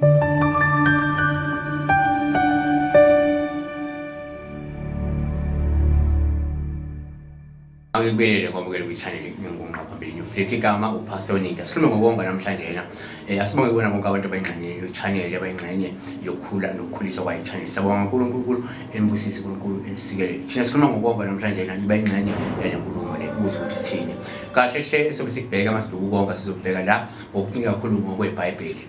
Angikubelele kwamukela kwi-channel ngingunqa phambili New igama uPastor Oninda. Sikhuluma ngokonga namhlanje yena. Asibonge kubona bonke abantu abayingxenye ye-channel, abayingxenye yokukhula nokukhuliswa kwayo i-channel. Siyabonga uNkulunkulu enibusise, uNkulunkulu enisikelele. Thina sikhuluma ngokonga namhlanje yena, iba ingxenye yale nkulumo le uzwe ukuthi sithini. Kahle hle sobe sikubheka masibheka ukonga, sizobheka la ngokuncika kakhulu ngokweBhayibheli.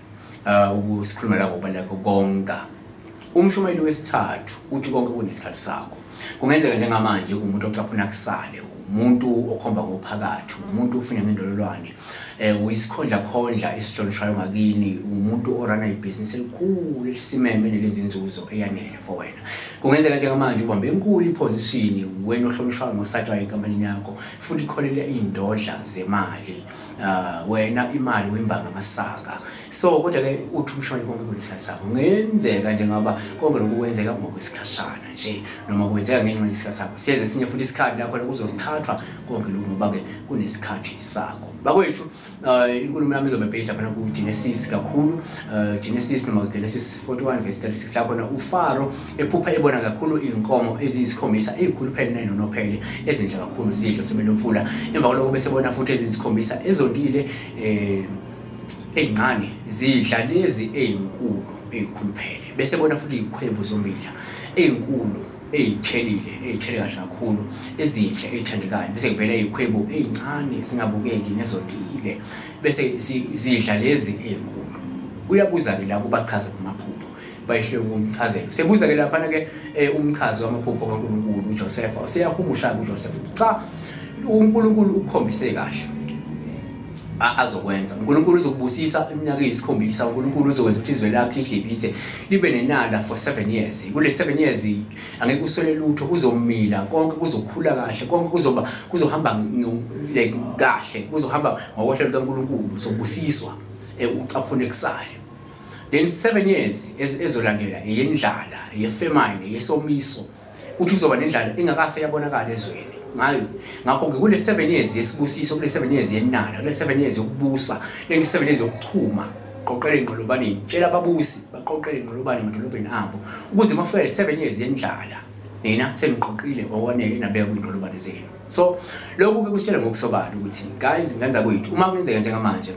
Ukusikhuluma la ngokubaluleka kokonga. Umshumayeli wesithathu uthi konke kunesikhathi sakho. Kungenzeka njengamanje umuntu ocaphuna kusale, umuntu okhomba ngophakathi, umuntu ufuna ngendololwane, uyisikhondla khondla esihlonishwayo ngakini, umuntu orana ibhizinisi elikhulu elisimeme nelenzinzuzo eyanele for wena. Kungenzeka njengamanje ubambe enkulu iposition, wena ohlonishwayo nosatshwayo enkampanini yakho, futhi ikholele indodla zemali. Wena imali uyimbanga amasaka. So kodwa ke uthi umshumayeli konke kunesikhathi sakho. Kungenzeka njengoba konke lokhu kwenzeka ngokwesikhashana nje, noma kwenzeka ngenxa yesikhathi sakho. Siyeze sinye futhi isikhathi la khona kuzosithathwa konke lokhu ngoba ke kunesikhathi sakho. Bakwethu, inkulumo yami izobe based lapha ku Genesis kakhulu, Genesis noma Genesis 41 verse 36 la khona uFaro ephupha ebona kakhulu inkomo eziyisikhombisa ezikhuluphele nenonophele ezinhle kakhulu zidlo sebelomfula. Emva kwalokho bese bona futhi eziyisikhombisa ezondile ezincane zidla lezi ezinkulu ezikhuluphele. Bese bona futhi izikhwebu zombila ezinkulu eyithelile, eyithele kahle kakhulu, ezinhle eyithandekayo, bese kuvela izikhwebu ezincane zingabukeki nezondile, bese zidla lezi ezinkulu. Uyabuza ke la kubachaza kumaphupho, bayihle ukumchazela. Sebuza ke lapha ke umchazi wamaphupho kaNkulunkulu uJoseph. Useyahumusha uJoseph, cha uNkulunkulu ukukhombise kahle azokwenza. uNkulunkulu uzokubusisa iminyaka eyisikhombisa. uNkulunkulu uzokwenza ukuthi izwe lakhe liGibhithe libe nenala for 7 years. Kule 7 years angeke uswele lutho, kuzomila konke, kuzokhula kahle konke, kuzoba kuzohamba like kahle, kuzohamba ngokohlelo lukaNkulunkulu, uzobusiswa ucaphune kusale. Then 7 years ezolandela eyendlala, eyefamine, eyesomiso. Uthi uzoba nendlala engakase yabonakala ezweni. Ngayo ngakho ke kule 7 years yesibusiso, kule 7 years yenala, kule 7 years yokubusa, le 7 years yokuchuma, qoqele inqolobaneni, tshela ababusi baqoqele inqolobane emadolobheni abo, ukuze mafike 7 years yendlala nina seniqoqile okwanele nabeka kwinqolobane zenu. So lokhu ke kusitshela ngokusobala ukuthi guys, ngenza kwethu uma kungenzeka njengamanje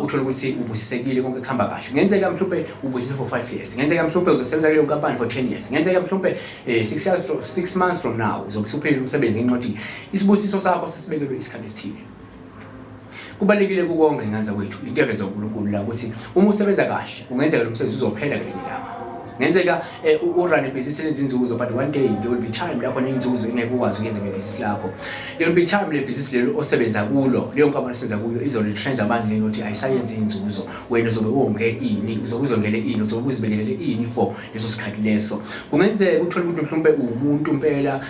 uthola ukuthi ubusisekile konke kuhamba kahle. Ngenzeka mhlawumbe ubusise for 5 years, ngenzeka mhlawumbe uzosebenza kuleyo nkampani for 10 years, ngenzeka mhlawumbe 6 months from now uzobe usuphelile umsebenzi ngenxa yokuthi isibusiso sakho sasibekelwe isikhathi esithile. Kubalulekile kukonke ngenza kwethu into evezwa uNkulunkulu la ukuthi uma usebenza kahle kungenzeka lo msebenzi uzophela ngelinye ilanga. Ngenzeka urun ibhizinisi lezinzuzo, but one day there will be time lapho inzuzo ingeke ukwazi ukuyenza ngebhizinisi lakho. There will be time le bhizinisi lelo osebenza kulo, leyo nkampani osebenza kuyo izoretrench abantu ngenxa yokuthi ayisayenzi inzuzo. Wena uzobe wonge ini, uzobe uzongele ini, uzobe uzibekelele ini for leso sikhathi leso. Kungenzeka uthole ukuthi mhlawumbe uwumuntu impela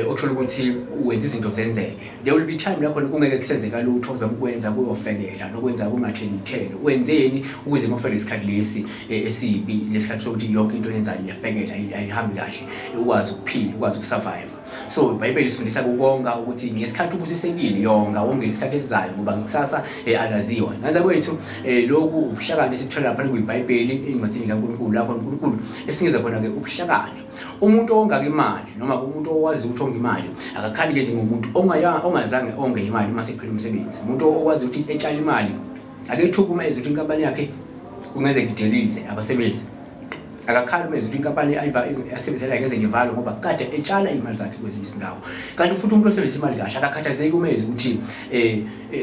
othola ukuthi wenza izinto zenzeke. There will be time lapho kungeke kusenzeka lutho ozama ukwenza kuyofekela nokwenza kungatheli ithelo. Wenzeni ukuze mafike isikhathi lesi esibi, lesikhathi sokuthi yonke into oyenzayo iyafekela, ayihambi kahle, ukwazi ukuphila, ukwazi ukusurvive. So iBhayibheli isifundisa ukonga ukuthi ngesikhathi ubusisekile yonga, wongele isikhathi esizayo ngoba ngikusasa alaziwa. Ngenza kwethu lokhu ubuhlakani esithola lapha kwiBhayibheli encwadini kaNkulunkulu, lapho uNkulunkulu esinikeza khona ke ubuhlakani. Umuntu ongaka imali noma umuntu owazi ukuthi onga imali akakhali ke njengomuntu ongazange onge imali uma sekuphela umsebenzi. Umuntu okwazi ukuthi etshale imali akethuka uma ezwe ukuthi inkampani yakhe kungenzeka idelize abasebenzi. Akakhali uma ezwe ukuthi inkampani ayisebenzela ngeze ngivalo ngoba kade etshala imali zakhe kwezinye izindawo. Kanti futhi umuntu osebenzisa imali kahle akakhathazeki uma ezwe ukuthi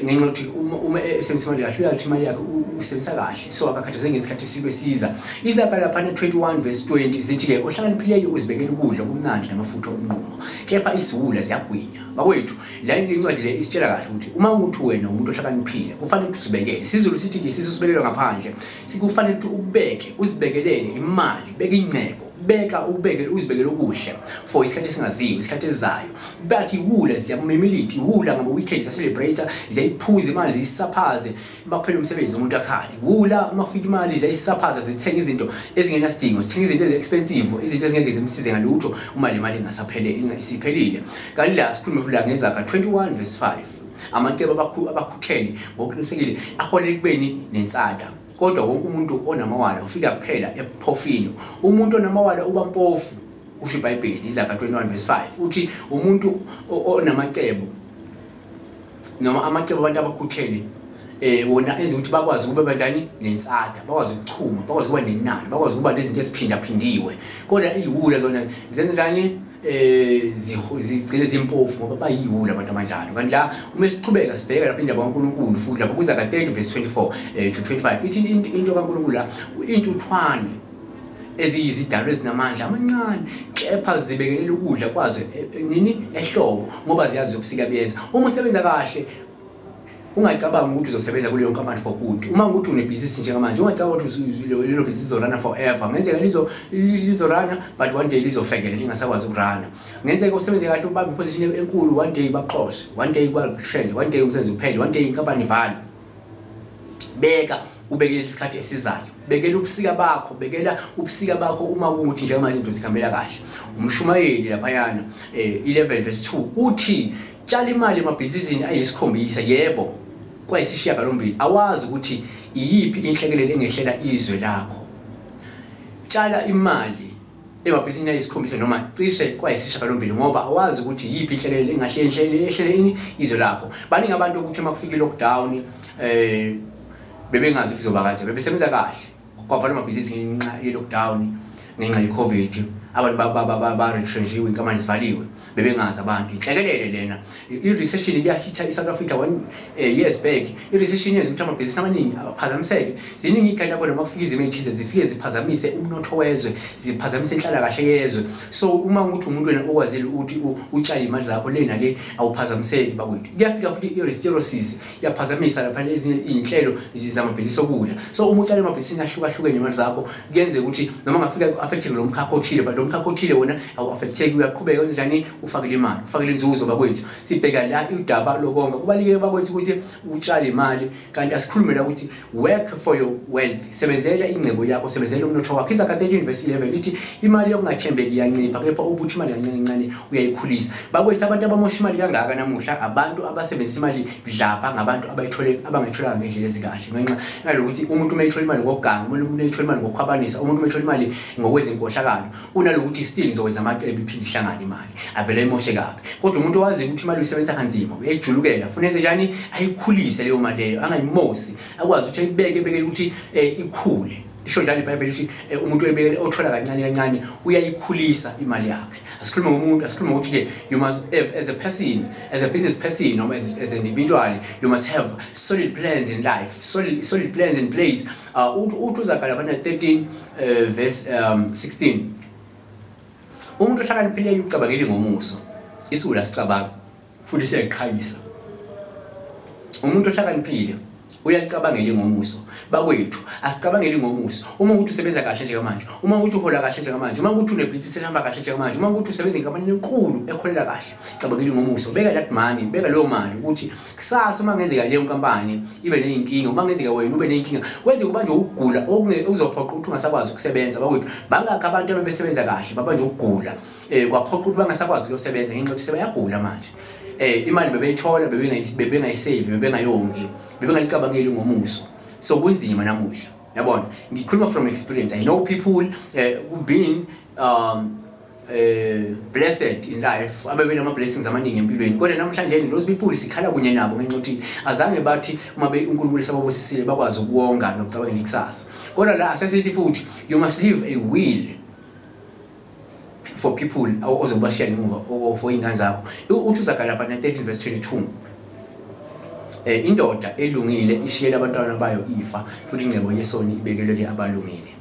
ngenxa yokuthi uma esebenzisa imali kahle uyathi imali yakhe usebenzisa kahle, so akakhathazeki ngesikhathi esibe siza. Izaga lapha 21 verse 20 zithi ke ohlakaniphileyo uzibekela ukudla okumnandi namafutha omnqumo, kepha isiwula ziyagwinya. Bakwethu la incwadi le isitshela kahle ukuthi uma uthi wena umuntu ohlakaniphile kufanele ukuthi usibekele. IsiZulu sithi ke sisubelelwa ngaphandle, sikufanele ukuthi ubeke, uzibekelele imali, beka ingcebo, beka ubeke uzibekele okuhle for isikhathi esingaziwa, isikhathi esizayo. Bathi iwula ziyamimiliti, iwula ngama weekend ziyacelebrate, ziyayiphuza imali, ziyisaphaze makuphela umsebenzi umuntu akhale. Iwula uma kufika imali ziyayisaphaza, zithenga izinto ezingenasidingo, zithenga izinto ezi-expensive, izinto ezingeke zimsize ngalutho uma le mali ingasaphelele, isiphelile. Kanti la sikhuluma futhi la ngezaga 21 verse 5, amacebo abakhuthele ngokuqinisekile aholela ekubeni nensada. Kodwa wonke umuntu onamawala ufika kuphela ephofini. Umuntu onamawala uba mpofu, usho iBhayibheli Izaga 21 verse 5. Uthi umuntu onamacebo noma amacebo abantu abakhuthele wona enza ukuthi bakwazi ukuba banjani nensada, bakwazi ukuchuma, bakwazi ukuba nenani, bakwazi ukuba nezinto eziphindaphindiwe. Kodwa iziwula zona zenza njani? Zigcine zimpofu ngoba bayiwula abantu abanjalo. Kanti la uma siqhubeka sibheka lapha indaba kaNkulunkulu futhi lapha kuza ka 30 verse 24 to 25 ithi into kaNkulunkulu la intuthwane eziyizidalo ezinamandla amancane kepha zibekelela ukudla kwazo nini ehlobo ngoba ziyazi ubusika biyeza. Uma usebenza kahle ungacabanga ukuthi uzosebenza kuleyo nkampani for good. Uma ukuthi unebhizinisi njengamanje ungacabanga ukuthi lelo bhizinisi lizorana forever. Ngenzeka lizorana but one day lizofekela lingasakwazi ukurana. Ngenzeka usebenze kahle ubambe iposition enkulu, one day baxoshe, one day ba-trend, one day umsebenzi uphele, one day inkampani ivale. Beka ubekele isikhathi esizayo, bekela ubusika bakho, bekela ubusika bakho uma kuwukuthi njengamanje izinto zikhambela kahle. Umshumayeli laphayana 11 verse 2 uthi tshala imali emabhizinisini ayisikhombisa, yebo kwayisishiyagalombili. Awazi ukuthi iyiphi inhlekelele engehlela izwe lakho. Tshala imali emabhizinisini ayisikhombisa noma cishe kwayisishiyagalombili ngoba awazi ukuthi iyiphi inhlekelele engahle ehlele izwe lakho. Baningi abantu ukuthi uma kufika i-lockdown bebengazi ukuthi izoba kanje, bebesebenza kahle, kwavalwa amabhizinisi ngenxa ye-lockdown, ngenxa ye-COVID, abantu ba-retrenchiwe, inkampani zivaliwe, bebengazi abantu. Inhlekelele lena. I-recession iyahitha i-South Africa 1 years back. I-recession yenza ukuthi amabhizinisi amaningi aphazamiseke. Ziningi iy'khathi lapho noma kufika izimo ey'thize zifike ziphazamise umnotho wezwe, ziphazamise inhlalakahle yezwe. So uma ukuthi umuntu wena okwazile ukuthi utshale imali zakho le nale awuphazamiseki bakwethu. Kuyafika futhi i-listeriosis iyaphazamisa lapha ezinye iy'nhlelo zamabhizinisi okudla. So uma utshale amabhizinisi ahlukahlukene imali zakho kuyenzeka ukuthi noma ngafika ku-affecteke lo mkhakha othile, but lo mkhakha othile wona awu-affecteki, uyaqhubeka wenze njani, ufakele imali, ufakele inzuzo bakwethu. Sibheka la udaba lokonga. Kubalulekile bakwethu ukuthi utshale imali, kanti asikhulume la ukuthi work for your wealth, sebenzela ingcebo yakho, sebenzela umnotho wakho. Izaga 13 verse 11 ithi imali yokungathembeki iyancipha kepha ubuthi imali kancane kancane uyayikhulisa. Bakwethu abantu abamosha imali kangaka namuhla, abantu abasebenzisa imali budlapha, ngabantu abayithole abangayitholanga ngendlela ezikahle. Ngenxa yalokuthi umuntu uma ethola imali ngokuganga, umuntu ethola imali ngokukhwabanisa, umuntu uma ethola imali ngokwenza inkohlakalo, unalokuthi still ngizokwenza amacebo iphinde ihlangane imali avele imoshe kabi. Kodwa umuntu owazi ukuthi imali uyisebenza kanzima uyayijulukela, funa enze njani ayikhulise leyo mali leyo, angayimosi, akwazi ukuthi ayibeke ebekele ukuthi ikhule. Isho njalo iBhayibheli ukuthi umuntu oyibekele othola kancane kancane uyayikhulisa imali yakhe. Asikhulume ngomuntu, asikhulume ukuthi ke you must as a person, as a business person noma as an individual, you must have solid plans in life, solid plans in place. Uthi uZaga lapha 13 verse 16. Umuntu ohlakaniphileyo ucabangela ngomuso, isiwula sicabanga futhi siyayiqhayisa. Umuntu ohlakaniphile uyacabangela ngomuso. Bakwethu asicabangeli ngomuso. Uma ukuthi usebenza kahle njengamanje, uma ukuthi uhola kahle njengamanje, uma ukuthi unebhizinisi elihamba kahle njengamanje, uma ukuthi usebenza enkampanini enkulu ekholela kahle, cabangela ngomuso. Beka that money, beka leyo mali ukuthi kusasa uma ngenzeka leyo nkampani ibe neyinkinga, uma ngenzeka wena ube neyinkinga, kwenzeka ubanjwe ukugula okuzophoqa ukuthi ungasakwazi ukusebenza. Bakwethu bangakho abantu abebesebenza kahle babanjwe ukugula, kwaphoqa ukuthi bangasakwazi ukuyosebenza ngenxa yokuthi sebayagula manje. Imali bebeyithola bebengayisave, bebengayongi, bebengalicabangeli ngomuso. So kunzima namuhla, yabona. Ngikhuluma from experience. I know people who've been blessed in life, ababe blessings amaningi empilweni, kodwa namhlanje those people sikhala kunye nabo ngenxa yokuthi azange bathi uma uNkulunkulu esababusisile bakwazi ukuwonga nokucabangela ikusasa. Kodwa la asesithi futhi you must leave a will for people ozobashiya ngemuva, for iy'ngane zakho. Uthi uZaga lapha 13 verse 22, indoda elungile ishiyela abantwana bayo ifa, futhi ingcebo yesoni ibekelwe abalungile.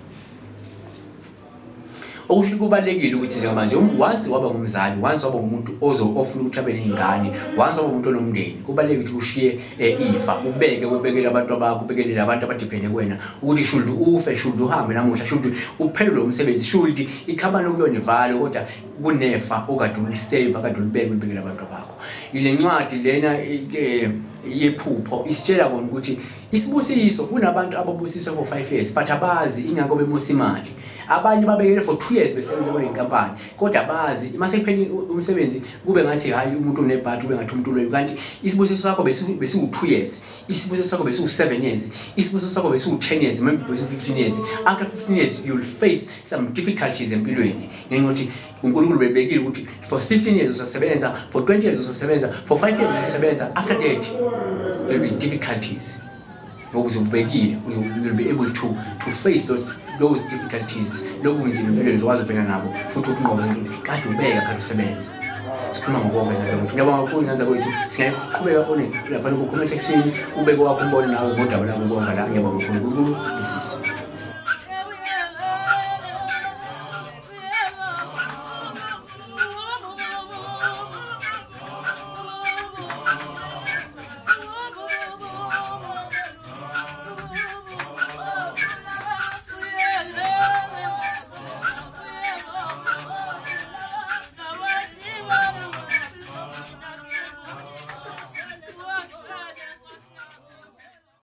Okusho kubalulekile ukuthi njengamanje once waba ngumzali, once waba umuntu ofuna ukuthi abe ney'ngane, once waba umuntu onomndeni, kubalulekile ukuthi ushiye ifa, ubeke ubekele abantu bakho, ubekele abantu abadiphende kuwena ukuthi should ufe, should uhambe namuhla, should uphelelwe umsebenzi, should ikhampani okuyona ivale, kodwa kunefa okade ulisave, akade ulibeke, ulibekele abantu bakho. Ile ncwadi lena yephupho isitshela kona ukuthi isibusiso, kunabantu ababusiswe for 5 years but abazi ingakho bemosa imali, Abanye babekele for 2 years besebenza kule nkampani, kodwa bazi mase kuphela umsebenzi kube ngathi hayi umuntu unebhadi, kube ngathi umuntu loyo. Kanti isibusiso sakho besiwu 2 years, isibusiso sakho besiwu 7 years, isibusiso sakho besiwu 10 years, maybe besiwu 15 years. After 15 years you'll face some difficulties empilweni, ngenxa yokuthi uNkulunkulu bebekile ukuthi for 15 years uzosebenza, for 20 years uzosebenza, for 5 years uzosebenza. After that there will be difficulties, ngoba uzobekile, you'll be able to face those difficulties. Lokhu kunzima empilweni, uzokwazi ukubhekana nabo futhi ukunqoba ukuthi kade ubeka, kade usebenza. Sikhuluma ngokonke ngaza kwethu. Ngiyabonga kakhulu ngaza kwethu. Singaqhubeka one lapha ku comment section, ubeke wakho umbono nawe ngodaba lakho konke la. Ngiyabonga kakhulu. uNkulunkulu usise.